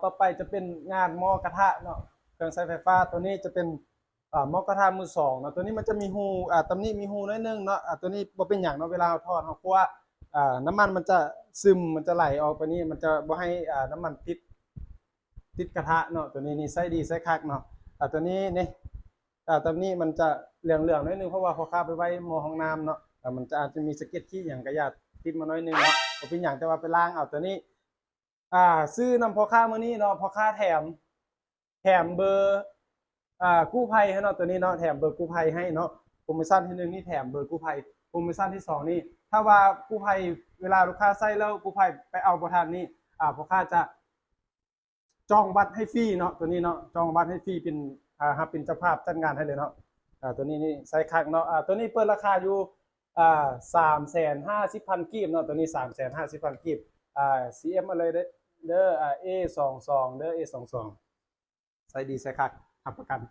ຕໍ່ໄປຈະເປັນງານໝໍ້ກະທະເນາະ ເຄື່ອງໃຊ້ໄຟຟ້າ. ຕົວນີ້ຈະເປັນ ອ່າ ໝໍ້ກະທະມືສອງເນາະ. ຕົວນີ້ມັນຈະມີຮູ ອ່າ ຕຳໜິມີຮູໜ້ອຍໜຶ່ງເນາະ. ອ່າ ຕົວນີ້ບໍ່ເປັນຫຍັງເນາະ ເວລາເຮົາທອດເຮົາຂົ້ວ ອ່າ ນ້ຳມັນມັນຈະຊຶມ ມັນຈະໄຫຼອອກໄປນີ້ ມັນຈະບໍ່ໃຫ້ ອ່າ ນ້ຳມັນຕິດ ຕິດກະທະເນາະ. ຕົວນີ້ນີ້ໃຊ້ດີໃຊ້ຄັກເນາະ. ອ່າ ຕົວນີ້ນີ້ ອ່າ ຕຳໜິມັນຈະເຫຼືອງໆໜ້ອຍໜຶ່ງ ເພາະວ່າພໍ່ຄ້າໄປໄວ້ໝໍ້ຫ້ອງນ້ຳເນາະ. ອ່າ ມັນຈະອາດຈະມີສະເກັດຂີ້ຫຍັງກະຢ່າຕິດມາໜ້ອຍໜຶ່ງເນາະ ບໍ່ເປັນຫຍັງ. ແຕ່ວ່າໄປລ້າງເອົາຕົວນີ້ ອ່າ ຊື້ນຳພໍ່ຄ້າມື້ນີ້ເນາະ ພໍ່ຄ້າແຖມ ແຖມເບີ ອ່າ ກູ້ໄພໃຫ້ເນາະ. ຕົວນີ້ເນາະ ແຖມເບີກູ້ໄພໃຫ້ເນາະ. ໂປຣໂມຊັນທີໜຶ່ງນີ້ແຖມເບີກູ້ໄພ. ໂປຣໂມຊັນທີສອງນີ້ ຖ້າວ່າກູ້ໄພ ເວລາລູກຄ້າໃຊ້ແລ້ວ ກູ້ໄພໄປເອົາບໍ່ທັນນີ້ ອ່າ ພໍ່ຄ້າຈະຈອງບັດໃຫ້ຟຣີເນາະ. ຕົວນີ້ເນາະ ຈອງບັດໃຫ້ຟຣີ ເປັນ ອ່າ ຮັບເປັນເຈົ້າພາບຈັດງານໃຫ້ເລີຍເນາະ. ອ່າ ຕົວນີ້ນີ້ໃຊ້ຄັກເນາະ. ອ່າ ຕົວນີ້ເປີດລາຄາຢູ່ ອ່າ ສາມແສນຫ້າສິບພັນກີບເນາະ. ຕົວນີ້ສາມແສນຫ້າສິບພັນກີບ. ອ່າ ຊີເອັມ ເອົາເລີຍເດີ ເດີ ອ່າ ເອສອງສອງ ເດີ ເອສອງສອງ ໃຊ້ດີໃຊ້ຄັກ ຮັບປະກັນ.